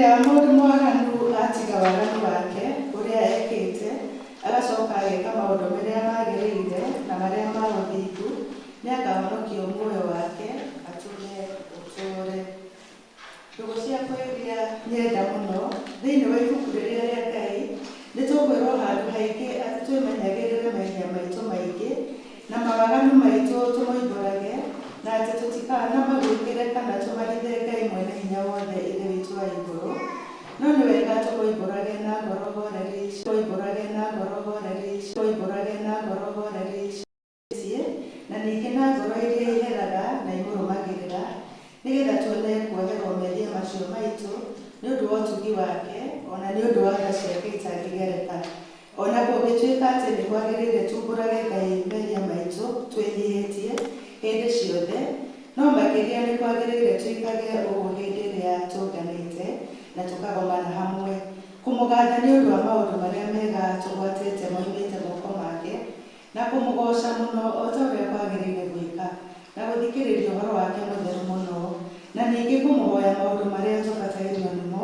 Ĩrĩa mũndũ mwaganu atiga waganu wake ũrĩa ekĩte, agacoka ageka maũndũ marĩa magĩrĩire na marĩa ma ũthingu, nĩakahonokio muoyo wake atũme ũtũũre. Ndũgũ ciakwa iria nyenda mũno, thĩinĩ wa ibuku rĩrĩa rĩa Ngai, nĩ tũkwĩrwo handũ haingĩ atĩ twĩmenyagĩrĩre mehia maitũ maingĩ, na mawaganu maitũ tũmoimbũrage, na atĩ tũtikanamagwĩkĩre kana tũmahithe Ngai mwene hinya wothe Ithe witũ wa igũrũ. No nĩ wega tũmoimbũrage na ngoro horeri, tũmoimbũrage na ngoro horeri, tũmoimbũrage na ngoro horeri na ningĩ na ngoro iria iheraga na imũrũmagĩrĩra, nĩgetha tuone kuoherwo mehia macio maitũ nĩ ũndũ wa ũtugi wake, o na nĩ ũndũ wa tha ciake itangĩgereka. O na kũngĩtuĩka atĩ nĩ kwagĩrĩire tumbũrage Ngai mehia maitũ twĩnyihĩtie hĩndĩ ciothe, no makĩria nĩ kwagĩrĩire twĩkage ũguo hĩndĩ ĩrĩa tũnganĩte na tũkagomana hamwe, kũmũgatha nĩ ũndũ wa maũndũ marĩa mega tũgwatĩte moimĩte moko make, na kũmũgooca mũno o ta ũrĩa kwagĩrĩire gwĩka, na gũthikĩrĩria ũhoro wake mũtheru mũno, na ningĩ kũmũhoya maũndũ marĩa tũbatairio nĩmo,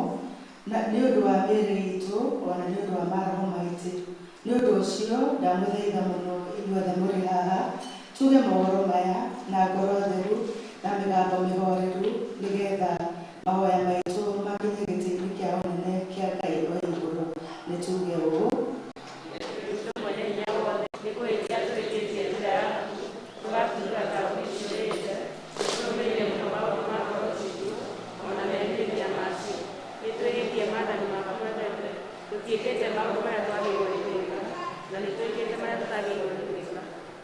na nĩ ũndũ wa mĩĩrĩ itũ o na nĩ ũndũ wa maroho maitũ. Nĩ ũndũ ũcio ndamũthaitha mũno inyuothe mũrĩ haha, tuge mohoro maya na ngoro theru na mĩgambo mĩhoreru, nĩgetha mahoya maitũ makinye gĩtĩ-inĩ kĩa ũnene kĩa Ngai o igũrũ. Nĩ tuge ũũ. Nĩ kũhĩtia tũhĩtĩtie njĩra yaku, tũgaturũra ũrĩ ciũrĩte, nĩtũrũmĩrĩire mũno maũndũ ma ngoro ciitũ, o na merirĩria macio. Nĩtwĩhĩtie maathani maku wendete, tũtiĩkĩte maũndũ marĩa twagĩrĩirwo nĩ gwĩka, na nĩtwĩkĩte marĩa tũtagĩrĩirwo nĩ gwĩka,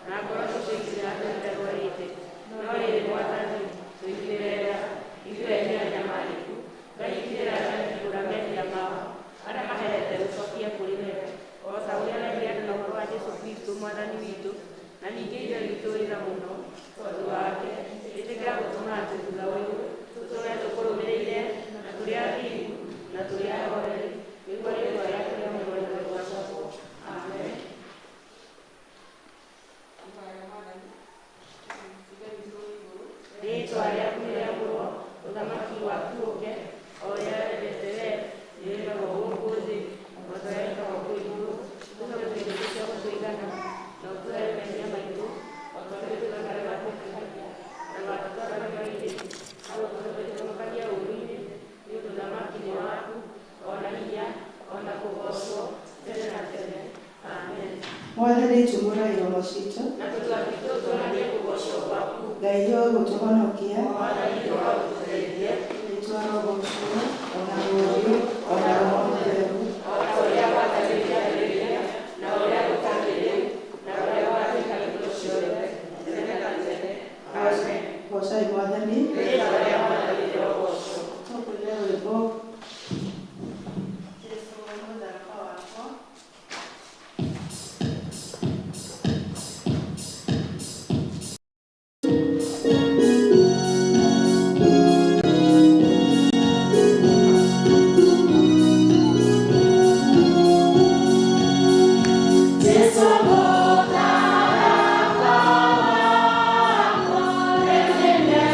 na ngoro ciitũ itirĩ handũ itarwarĩte. No rĩrĩ, Mwathani, tũiguĩre tha, ithuĩ ene anyamarĩku, Ngai igĩrĩra arĩa mehia mao, arĩa maherete gũcokia kũrĩ we, o ta ũrĩa werire andũ na ũhoro wa Jesũ Kristũ Mwathani witũ, na ningĩ Ithe witũ wĩ tha mũno, tondũ wake, ĩtĩkĩra gũtũma atĩ thutha ũyũ tũtũũre tũkũrũmĩrĩire na tũrĩ athingu na tũrĩ ahoreri, nĩguo rĩĩtwa rĩaku rĩamũrwo na rĩgoocagwo. Amen. Rĩĩtwa rĩaku nĩrĩamũrwo, ũthamaki waku ũũke, o ũrĩa wendete wee, nĩwĩkagwo gũkũ thĩ o ta ũrĩa wĩkagwo kũu igũrũ. Tũhe irio ciitũ cia gũtũigana, na ũtuohere mehia maitũ, o ta ũrĩa ithuĩ arĩa matwĩhagia, na ndũgatũtware magerio-inĩ, no ũtũhonokagie ũũru-inĩ, nĩ ũndũ ũthamaki nĩ waku, o na hinya, o na kũgoocwo tene na tene. Amen. Mwathani tumũra iromo citũ, Na tũnua twitũ tuonanie kũgoocwo gwaku. Ngai wa gũtũhonokia, Mwathani ũka ũtũteithie, rĩĩtwa rogocwo, o na Mũriũ, o na Roho Mũtheru, o ta ũrĩa gwatariĩ kĩambĩrĩria, na ũrĩa gũtariĩ rĩu, na ũrĩa gũgaatuĩka hingo ciothe, tene na tene. Amen. Goocai Mwathani. Rĩĩtwa rĩa Mwathani rĩrogoocwo. Tũkũina rwĩmbo Jesũ mũtharaba wakwa. Jesũ mũtharaba wakwa, tene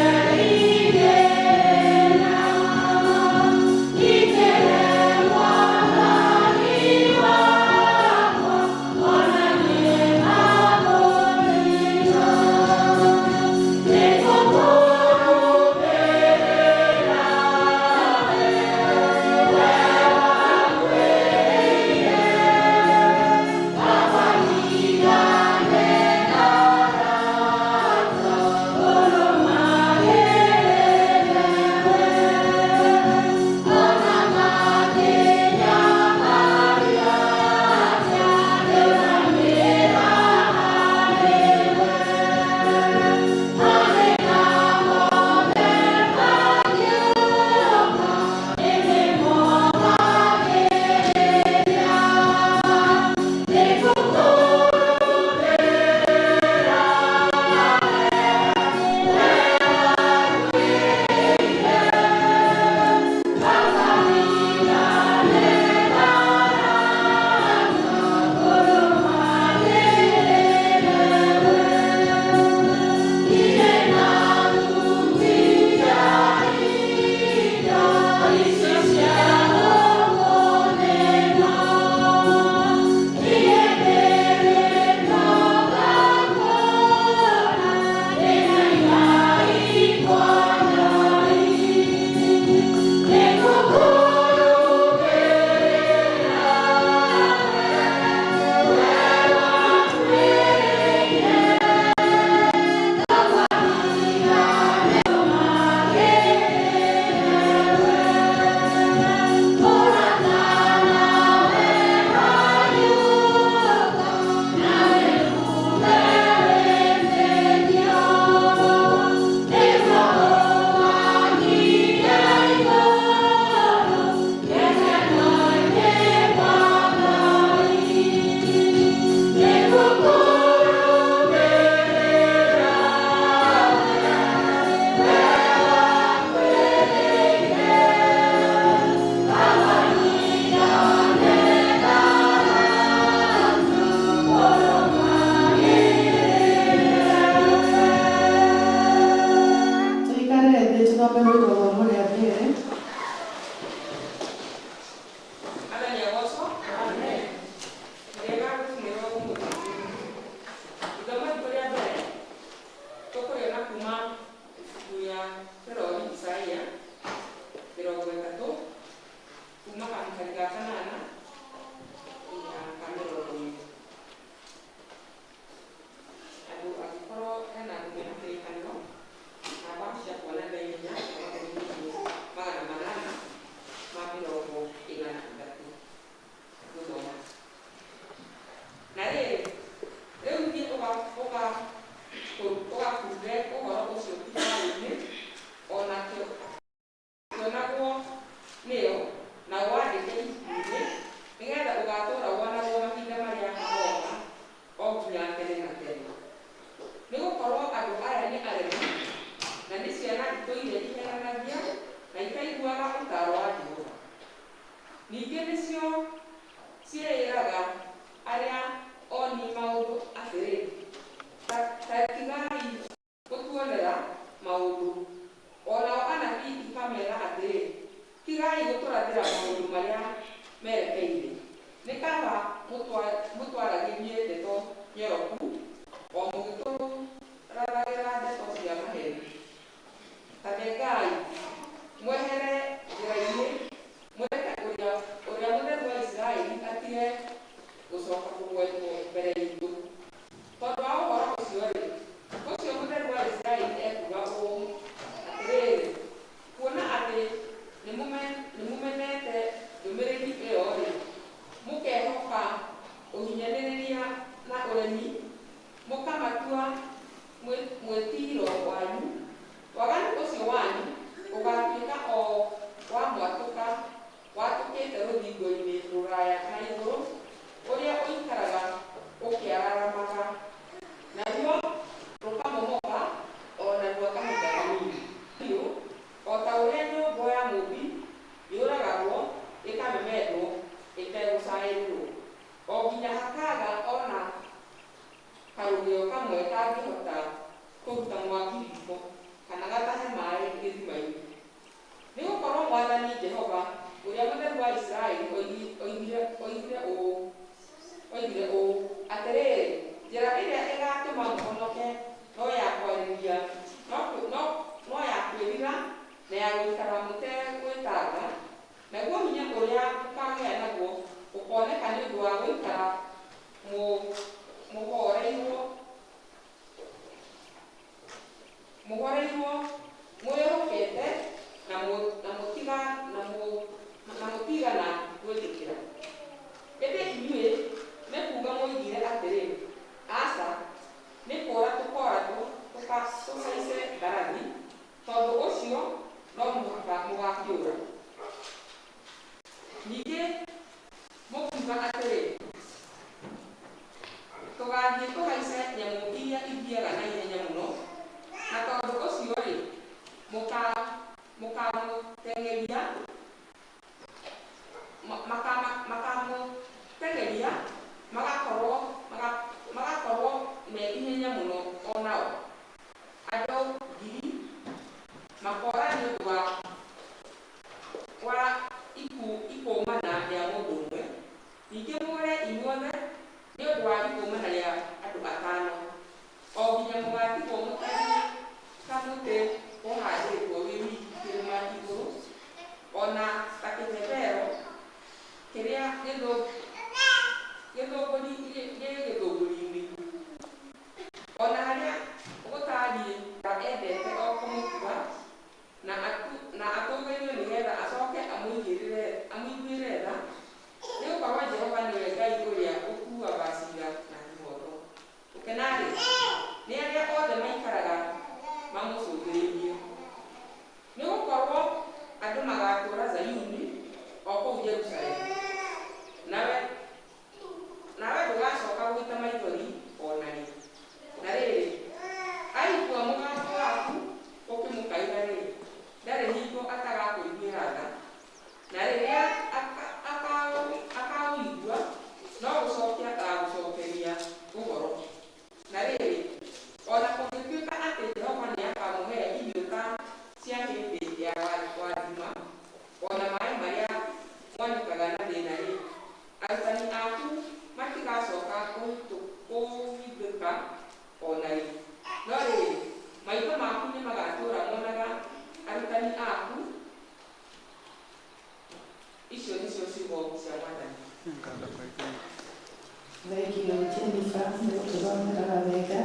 Hena ngũmena kĩrĩkanĩro namba cia kuonania ihenya 843 gũthoma. Na rĩrĩ, rĩu thiĩ ũgakurure ũhoro ũcio kĩbaũ-inĩ o nakĩo kĩonagwo nĩo, na ũwandĩke ibuku-inĩ, nĩgeetha ũgaatũũra wonagwo mahinda marĩa magooka o nginya tene na tene. Nĩgũkorwo andũ aya nĩ aremi, na nĩ ciana itũire iheenanagia na itaiguaga ũtaaro wa Jehova. Ningĩ nĩcio ciĩĩraga arĩa oni maũndũ atĩrĩ, 'Ta tigai gũtuonera maũndũ.' O nao anabii ikameera atĩrĩ, 'Tigai gũtũrathĩra maũndũ marĩa merekeire. Nĩ kaba mũtwaragĩrie ndeto nyoroku, o mũgĩtũrathagĩra ndeto cia maheeni. Ta thengai, mwehere njĩra-inĩ, mũreke Ũrĩa Mũtheru wa Isiraeli atige gũcoka kũgwetwo mbere iitũ. Tondũ wa ũhoro ũcio-rĩ, ũcio Mũtheru wa Isiraeli ekuuga ũũ, Atĩrĩrĩ, kuona atĩ nĩmũmenete ndũmĩrĩri ĩyo-rĩ, mũkehoka ũhinyanĩrĩria na ũremi, mũkamatua mwĩtiiro wanyu, waganu ũcio wanyu ũgaatuĩka o wa mwatũka watũkĩte rũthingo-inĩ rũraya na igũrũ, ũrĩa ũikaraga ũkĩararamaga, naruo rũkamomoka o narua kahinda kanini biũ, o ta ũrĩa nyũngũ ya mũũmbi yũragagwo ĩkamemendwo ĩtegũcaĩrĩrwo, o nginya hakaaga o na karũgĩo kamwe kangĩhota kũruta mwaki riiko, kana gatahe maaĩ gĩthima-inĩ. Nĩgũkorwo Mwathani Jehova, Ũrĩa Mũtheru wa Isiraeli, oigire ũũ, Atĩrĩrĩ, njĩra ĩrĩa ĩgaatũma mũhonoke no ya kwarĩria, no ya kwĩrira na ya gũikara mũtegwĩtanga, naguo hinya ũrĩa mũkaagĩa naguo ũkooneka nĩ ũndũ wa gũikara mũhooreirwo mwĩhokete na mũtigana gwĩtĩkĩra. Ĩndĩ inyuĩ nĩ kuuga mwoigire atĩrĩ, 'Aca, nĩ kũũra tũkoora tũhaice mbarathi,' tondũ ũcio no mũhaka mũgaakĩũra. Ningĩ mũkiuga atĩrĩ, 'Tũgaathiĩ tũhaice nyamũ iria ithiiaga na ihenya mũno,' na tondũ ũcio-rĩ, makamũteng'eria magakorwo me ihenya mũno o nao. Andũ 1,000 makoora nĩ ũndũ wa ikũũmana rĩa mũndũ ũmwe, ningĩ mũũre inyuothe nĩ ũndũ wa ikũũmana rĩa andũ atano, o nginya mũgaatigwo mũtariĩ ta mũtĩ ũhaandĩtwo wĩ wiki kĩrĩma igũrũ, o na ta kĩbebero kĩrĩa gĩthũngũri gĩthũngũri-inĩ. O na harĩa gũtariĩ ta endete o kũmũtuga na atũũgĩrio nĩgeetha acooke amũiguĩre tha, nĩgũkorwo Jehova nĩwe Ngai ũrĩa ũtuaga ciira na kĩhooto. Gũkena-rĩ, nĩ arĩa othe maikaraga mamũcũthĩrĩirie. Nĩgũkorwo andũ magaatũũra Zayuni, o kũu Jerusalemu, nawe ndũgacooka gũita maithori o na rĩ. Na rĩrĩ, aigua mũgambo waku ũkĩmũkaĩra-rĩ, ndarĩ hingo atagakũiguĩra tha, na rĩrĩa akaũigua, no gũcookia agagũcookeria ũhoro. Na rĩrĩ, o na kũngĩtuĩka atĩ Jehova nĩakamũhe irio ta cia hĩndĩ ya wathima, o na maaĩ marĩa monekaga na thĩĩna-rĩ, arutani aku matigacooka kũhithũka o na rĩ. No rĩrĩ, maitho maku nĩmagatũũra monaga arutani aku. Icio nĩcio ciugo cia Mwathani. Thank you, Jennifer, nĩ gũtũthomera wega.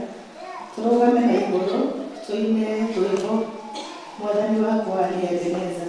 Tũrũgame na igũrũ tũine rwĩmbo Mwathani wakwa nĩ Ebeneza.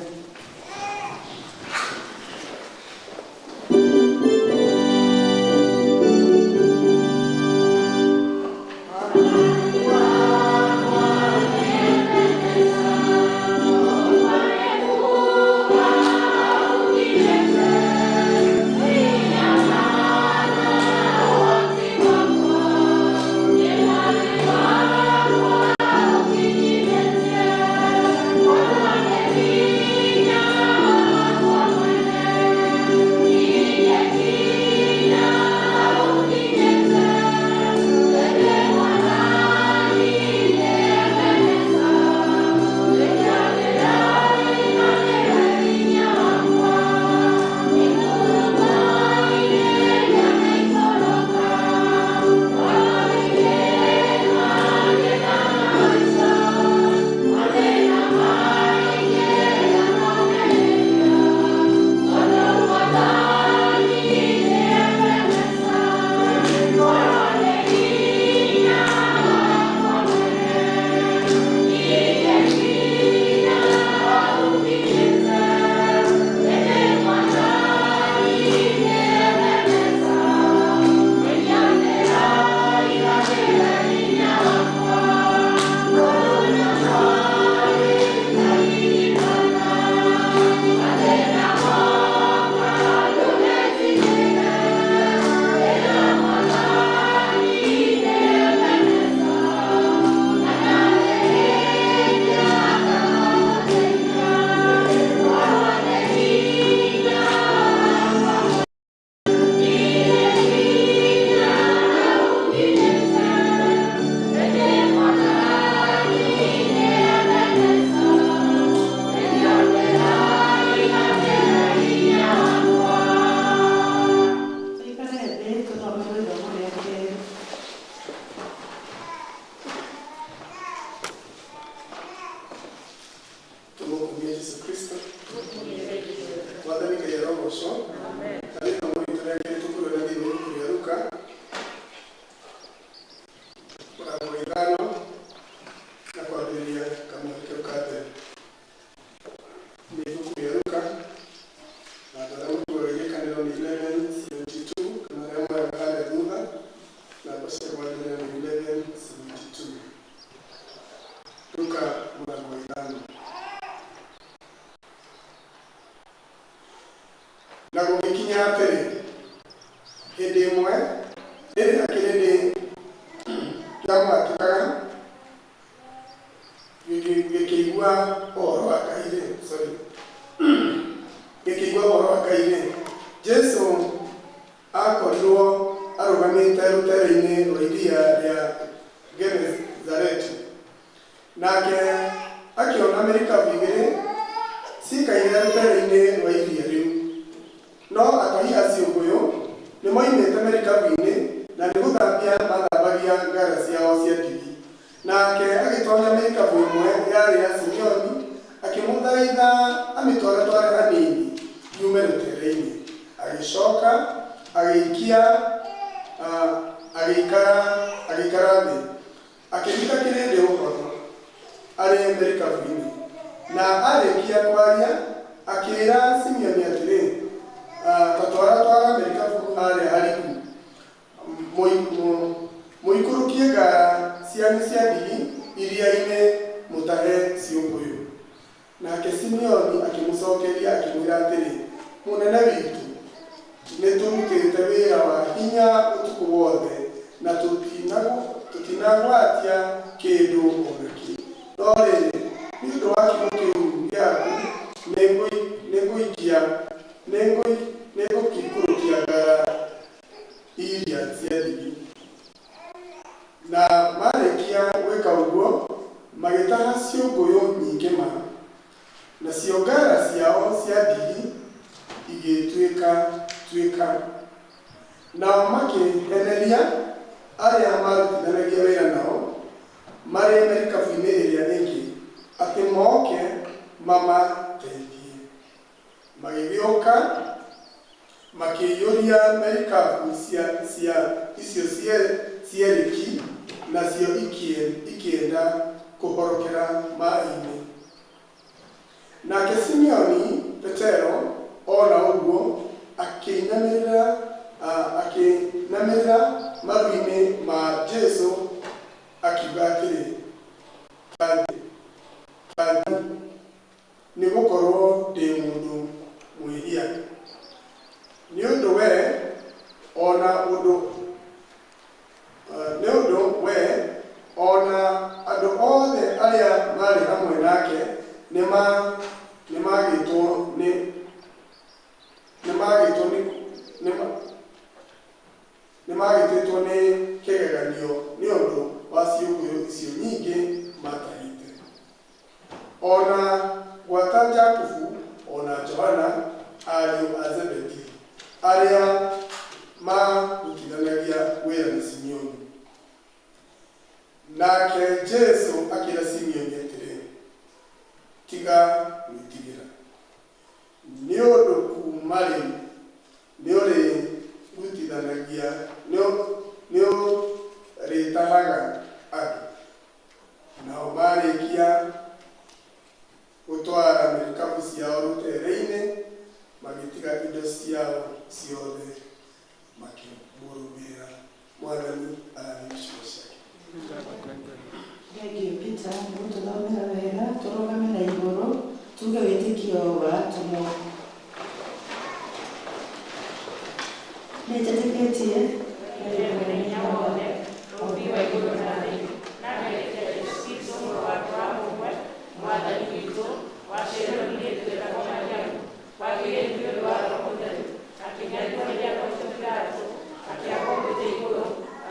Tũikare thĩ tũthome rwĩmbo rĩa kerĩ. Tumukumie Yesu Kristo. Mwathani Ngai arogocwo. Na rĩtwa ritũ rĩa kerĩ tũkũrora thĩinĩ wa ibuku rĩa Luka mũrango wa ithano na kwambĩrĩria kamũhari kau ka mbere. Nĩ ibuku rĩa Luka na andũ arĩa mũtuaga irĩkanĩro nĩ 1172 kana arĩa moyaga harĩa thutha namba cia kwambĩrĩria nĩ 1172. Luka mũrango wa ithano. Na gũgĩkinya atĩrĩ, hĩndĩ ĩmwe rĩrĩa kĩrĩndĩ kĩamwatũkaga gĩkĩigua ũhoro wa Ngai-rĩ, sorry, gĩkĩigua ũhoro wa Ngai-rĩ, Jesũ akorirwo arũgamĩte rũtere-inĩ rwa iria rĩa Genesareti. Nake akĩona merikabu igĩrĩ cikaire rũtere-inĩ rwa iria rĩu. No atahi a ciũngũyũ nĩmoimĩte merikabu-inĩ na nĩ gũthambia mathambagia ngara ciao cia ndigi. Nake agĩtoonya merikabu ĩmwe yarĩ ya Simeoni, akĩmũthaitha amĩtwaratware hanini yume rũtere-inĩ. Agĩcoka agĩikia agĩikara agĩikara thĩ, akĩruta kĩrĩndĩ ũhoro arĩ merikabu-inĩ. Na arĩkia kwaria, akĩĩra Simeoni atĩrĩ, ta twaratwara merikabu harĩa hariku, mũikũrũkie ngara cianyu cia ndigi iria-inĩ mũtahe ciũngũyũ. Nake Simeoni akĩmũcokeria akĩmwĩra atĩrĩ, mũnene witũ, nĩtũrutĩte wĩra wa hinya ũtukũ wothe na tũtinagwatia kĩndũ o nakĩ. No rĩrĩ, nĩ ũndũ wa kiugo kĩu gĩaku nĩngũikia nĩngũikũrũkia ngara iria cia ndigi. Na marĩkia gwĩka ũguo, magĩtaha ciũngũyũ nyingĩ ma, nacio ngara ciao cia ndigi igĩtuĩka tuĩka. Nao makĩheneria arĩa marutithanagia wĩra nao marĩ merikabu-inĩ ĩrĩa ĩngĩ atĩ moke mamateithie. Magĩgĩũka makĩiyũria merikabu cia icio cierĩki nacio ikĩenda kũhorokera maaĩ-inĩ. Nake Simeoni Petero ona ũguo akĩinamĩrĩra maru-inĩ ma Jesũ akiuga atĩrĩ, "Nĩ gũkorwo ndĩ mũndũ mwĩhia." Nĩ ũndũ we ona ũndũ nĩ ũndũ we ona andũ othe arĩa maarĩ hamwe nake nĩmagĩtwo nĩ nĩmagĩtwo nĩ nĩmagĩtĩtwo nĩ kĩgeganio nĩ ũndũ wa ciũngũyũ icio nyingĩ maatahĩte. Ona gwata Jakubu ona Johana ariũ a Zebedi arĩa maarutithanagia wĩra na Simeoni. Nake Jesũ akĩra Simeoni atĩrĩ, "Tiga gwĩtigĩra, nĩ ũndũ kuuma rĩu nĩũrĩrutithanagia nĩũrĩtahaga andũ." Nao marĩkia gũtwara marikabu ciao rũtere-inĩ, magĩtiga indo ciao ciothe makĩmũrũmĩrĩra. Mwathani arathime ciugo ciake. Thank you, Peter, nĩ gũtũthomera wega. Tũrũgame na igũrũ tuge wĩtĩkio wa atũmwo. Nĩ njĩtĩkĩtie Ngai mwene hinya wothe, Mũũmbi wa igũrũ na thĩ, na ngetĩkia Jesũ Kristũ mũrũ wake wa mũmwe, Mwathani witũ, waciarirwo nĩ mũirĩtu wetagwo Mariamu, wagĩire nĩ ũndũ wa Roho Mũtheru, akĩnyarirwo nĩ Pontio Pilato, akĩambwo mũtĩ igũrũ,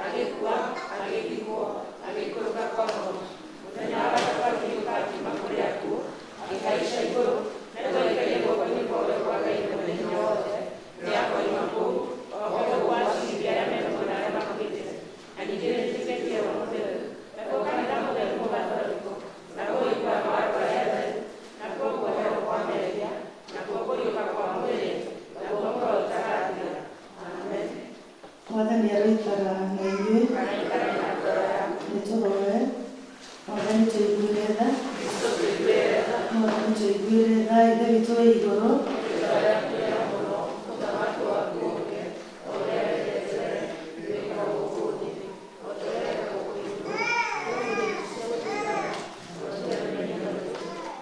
agĩkua, agĩthikwo, agĩikũrũka kwa ngoma. Mũthenya wa gatatũ akĩriũka akiuma kũrĩ akuũ, akĩhaica igũrũ, na rĩu aikaire guoko-inĩ kwa ũrĩo kwa Ngai mwene hinya wothe, nĩakoima kũu, oke gũkũ aciirithie arĩa me muoyo na arĩa makuĩte. Na ningĩ nĩnjĩtĩkĩtie Roho Mũtheru, naguo kanitha mũtheru mũgatholiko, naguo ũiguano wa andũ arĩa atheru, nakuo kuoherwo kwa mehia, nakuo kũriũka kwa mwĩrĩ, naguo muoyo ũtagathira. Amen. Mwathani aroikara na inyuĩ. Aikare na ngoro yaku. Nĩ tũhoe. Mwathani, tũiguĩre tha. Kristo, tũiguĩre tha. Mwathani, tũiguĩre tha. Ithe witũ wĩ igũrũ, Rĩĩtwa rĩaku rĩamũrwo, ũthamaki waku ũũke, o ũrĩa wendete wee, wĩkagwo gũkũ thĩ o ta ũrĩa wĩkagwo kũu igũrũ. Tũhe ũmũthĩ irio cia gũtũigana, na ũtuohere mehia maitũ,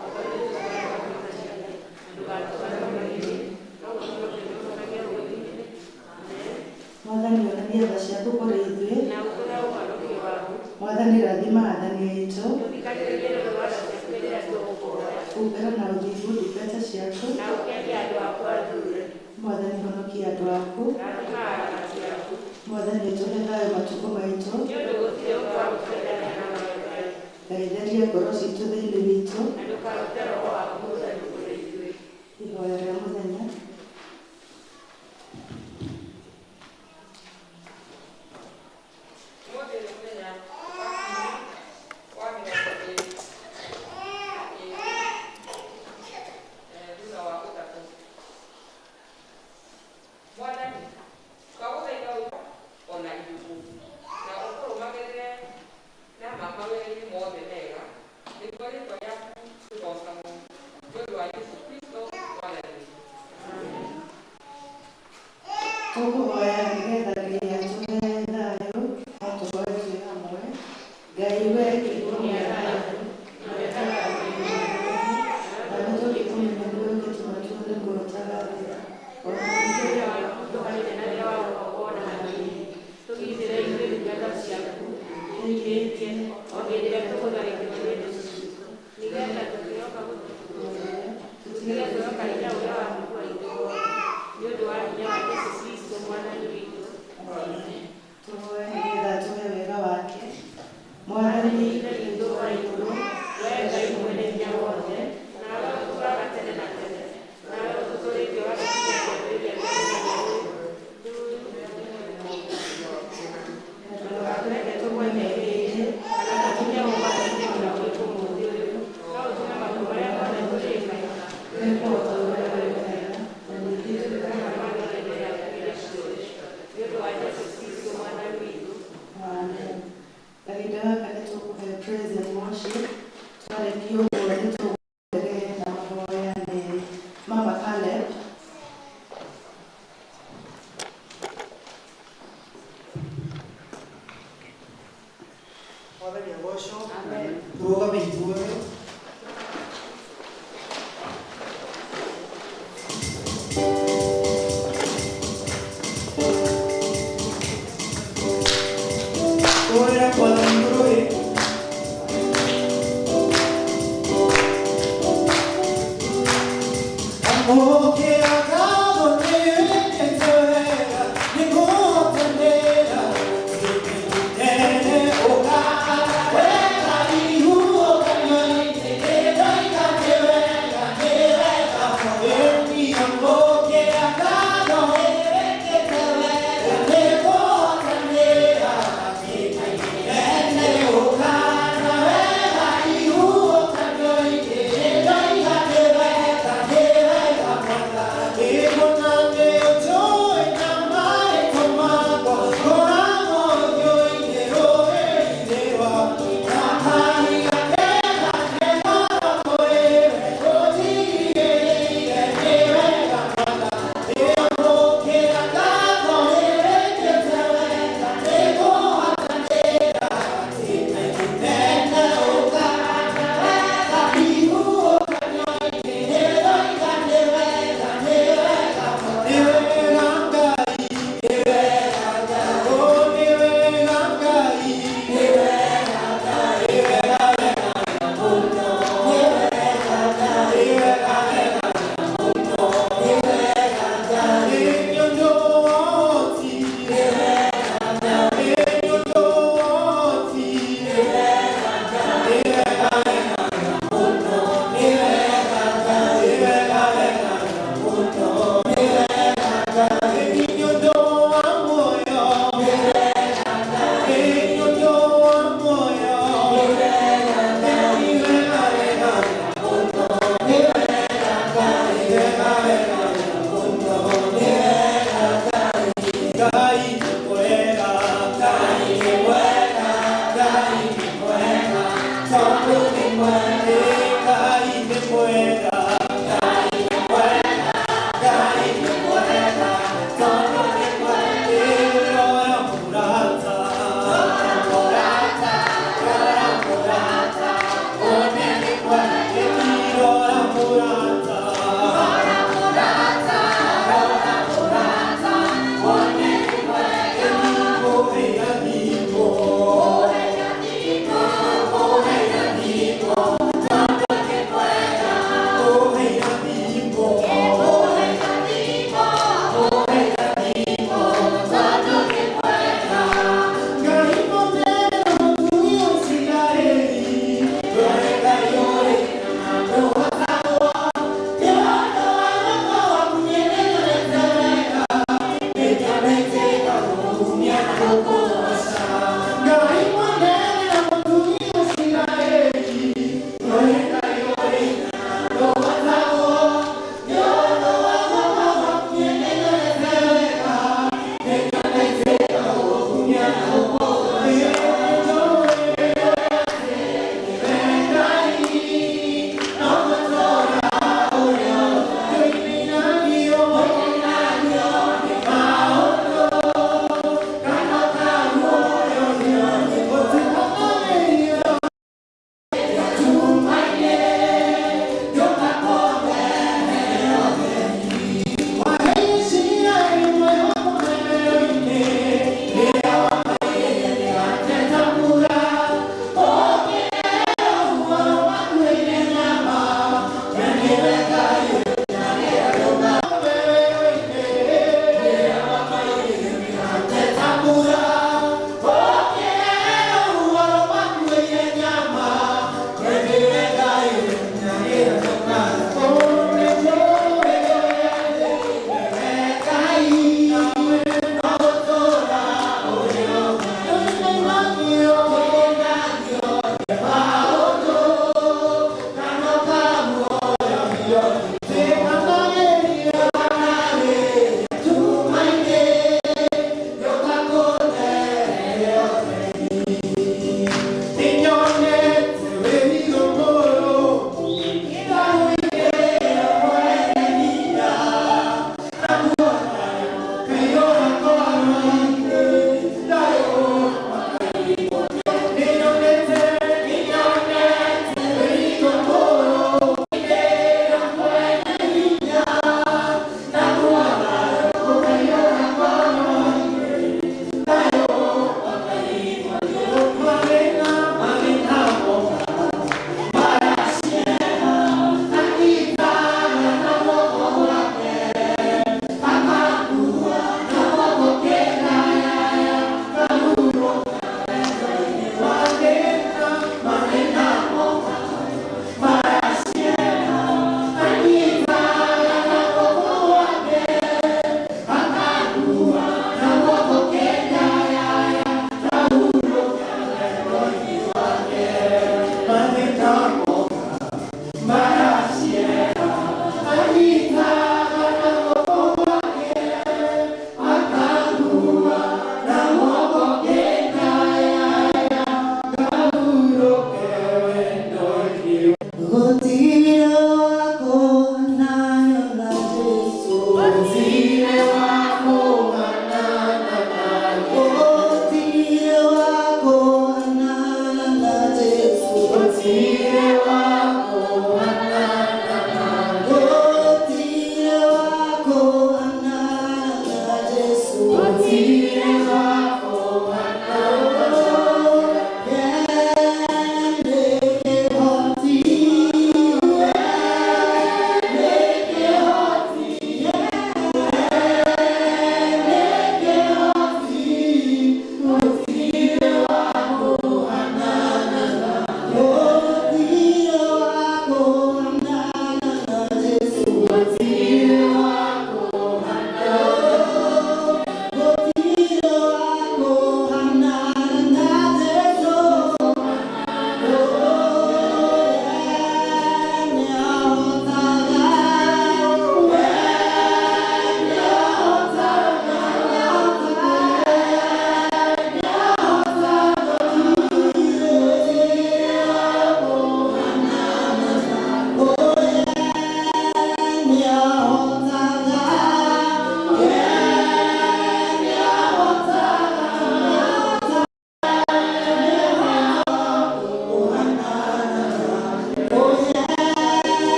o ta ũrĩa ithuĩ tuohagĩra arĩa matũhĩtĩirie. Na ndũgatũtware magerio-inĩ, no ũtũhonokie tũhonokie ũũru-inĩ. Amen. Mwathani, onania tha ciaku kũrĩ ithuĩ. Na ũtũhe ũhonokio waku. Mwathani, rathima athani aitũ. Tũthikagĩrĩrie nĩ ũndũ wa tha ciaku rĩrĩa tũgũkũhoya. Humbĩra na ũthingu ndungata ciaku. Na ũkenie andũ aku athuure. Mwathani, honokia andũ aku. Rathima aramati aku. Mwathani, ũtũhe thayũ matukũ maitũ. Nĩ ũndũ gũtirĩ ũndũ wa gũtwendania na wee Ngai. Ngai, theria ngoro citũ thĩinĩ witũ. Na ndũkarute Roho waku Mũtheru kũrĩ ithuĩ. Ihoya rĩa mũthenya. Ũmũthĩ nĩ mũthenya wa kiumia wa 22 thutha wa ũtatũ. Mwathani, twagũthaitha ona irĩkũ na ũkũrũmagĩrĩre na ma mawĩra-inĩ mothe mega nĩguo rĩĩtwa rĩaku rĩgoocagwo nĩ ũndũ wa Jesũ Kristo Mwathani witũ. Tũkũhoya nĩgetha Ngai atũhe thayũ. No tũhoe twĩ hamwe. Ngai we kĩhumo gĩa thayũ, na nawe tũngĩkũmenya nĩwe ũngĩtũma tuone muoyo ũtagathira. Ona ningĩ Wĩra waku ndũkarĩte na wĩra wa gũkorwo na hanini. Tũgitĩre ithuĩ ndungata ciaku twĩnyihĩtie o hĩndĩ ĩrĩa tũgũtharĩkĩrwo nĩ thũ ciitũ, nĩgetha tũkĩhoka tũtige kwĩhoka hinya ũrĩa waku wa ithuothe. Nĩ ũndũ wa hinya wa Jesũ Kristũ Mwathani witũ. Amen. Tũhoe nĩgetha atũhe wega wake. Mwathani Ithe witũ wa igũrũ, wee Ngai mwene hinya wothe, nawe ũtũũraga tene na tene, nawe ũtũtũũrĩtie ũgagĩkinyia kĩambĩrĩria kĩa mũthenya ũyũ. Ndũgatũreke tũgwe mehia-inĩ, kana tũkinye ũgwati-inĩ o na ũrĩkũ ũmũthĩ ũyũ, no ũtũme maũndũ marĩa mothe tũrĩkaga Wĩkwo o ta ũrĩa wendaga. Na ningĩ twĩkaga magĩrĩre mbere yaku hĩndĩ ciothe. Nĩ ũndũ wa Jesũ Kristũ Mwathani witũ. Amen. Kahinda gaka nĩ tũkũhe Praise and Worship. Twarĩkia ũguo nĩ tũgũthiĩ na mahoya nĩ Mama Caleb. Mwathani agocwo. Tũrũgame ithuothe. Tũhũrĩre Mwathani rũhĩ. Amũkĩra ngatho nĩ wĩkĩte wega, nĩngũgũkenera. Tene ũka wega ihuhũkanio-inĩ, nĩndoiga nĩ wega, nĩ wega. Ĩni amũkĩra ngatho nĩ wĩkĩte wega, nĩngũgũkenera. Tene ũka wega ihuhũkanio-inĩ, nĩndoiga nĩ wega, nĩ wega. Ĩkũna nĩ ũnjũĩ na marĩtwa makwa, ngoragwo ũthiũ-inĩ rũrĩrĩ-inĩ rwakwa. Na kahiga kega kegoro kũrĩ we, ũnjigĩrĩire nĩ wega Mwathani. Ĩamũkĩra ngatho nĩ wĩkĩte wega, nĩngũhatanĩra. Tene ũka wega ihuhũkanio-inĩ, nĩndoiga nĩ wega, nĩ wega. Nĩ wega Ngai, nĩ wega Ngai, oh nĩ wega Ngai, nĩ wega Ngai, nĩ wega wega mũno, nĩ wega Ngai, nĩ wega wega mũno, nĩ wega Ngai, nĩ ũndũ woti, nĩ wega Ngai, nĩ ũndũ woti, nĩ wega Ngai, nĩ wega wega mũno, nĩ wega Ngai, nĩ wega wega mũno, nĩ wega Ngai, nĩ ũndũ wa muoyo, nĩ wega Ngai, nĩ ũndũ wa muoyo, nĩ wega Ngai, nĩ wega wega mũno, nĩ wega Ngai, nĩ wega wega mũno, nĩ wega Ngai, Ngai nĩ mwega, Ngai nĩ mwega, Ngai nĩ mwega, tondũ nĩ mwega.